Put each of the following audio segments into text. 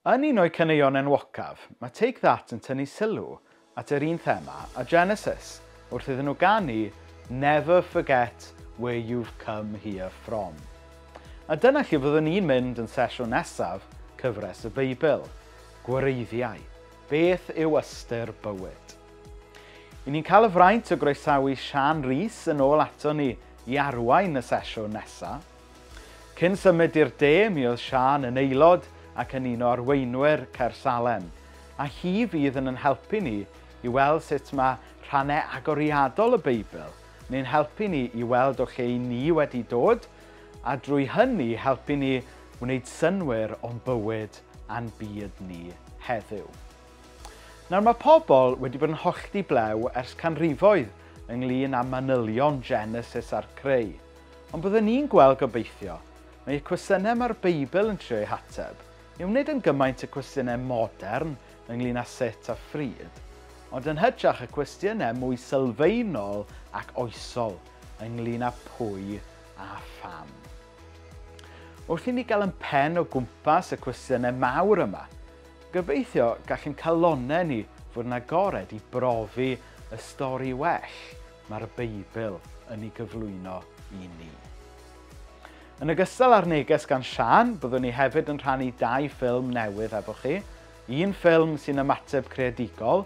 Yn un o'i caneuon enwocaf, mae Take That yn tynnu sylw at yr un thema a Genesis, wrth iddyn nhw ganu "Never forget where you've come here from". A dyna lle fyddwn ni'n mynd yn sesiwn nesaf cyfres y Beibl. Gwreiddiau. Beth yw ystyr bywyd? I ni'n cael y fraint o groesawu Sian Rees yn ôl ato ni i arwain y sesiwn nesaf. Cyn symud i'r de, mi oedd Sian yn aelod ac yn un o arweinwyr Caersalem. A hi fydd yn helpu ni i weld sut mae rhannau agoriadol y Beibl neu'n helpu ni i weld o lle ni wedi dod a drwy hynny helpu ni wneud synnwyr o'n bywyd a'n byd ni heddiw. Nawr, mae pobl wedi bod yn hollti blew ers canrifoedd ynglyn â manylion Genesis a'r creu. Ond byddwn ni'n gweld, gobeithio, mae y cwestiynau mae'r Beibl yn trio eu hateb yw nid yn gymaint y cwestiynau modern ynglyn â sut a phryd, ond yn hytrach y cwestiynau mwy sylfaenol ac oesol ynglyn â pwy a pham. Wrth i ni gael yn pen o gwmpas y cwestiynau mawr yma, gobeithio gall ein calonnau ni fod yn agored i brofi y stori well mae'r Beibl yn ei gyflwyno i ni. Yn ogystal â'r neges gan Sian, byddwn ni hefyd yn rhannu dau ffilm newydd efo chi. Un ffilm sy'n ymateb creadigol,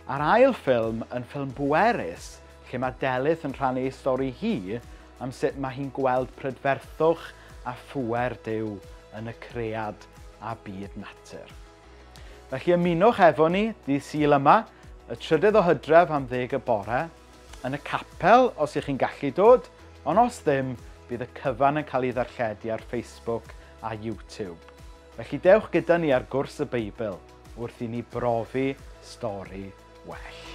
a'r ail ffilm yn ffilm bwerus lle mae Delyth yn rhannu ei stori hi am sut mae hi'n gweld prydferthwch a phŵer Duw yn y cread a byd natur. Felly ymunwch efo ni dydd Sul yma, y 3 o Hydref am 10 y bore, yn y capel os ych chi'n gallu dod, ond os ddim, bydd y cyfan yn cael ei ddarlledu ar Facebook a YouTube. Felly dewch gyda ni ar gwrs y Beibl wrth i ni brofi stori well.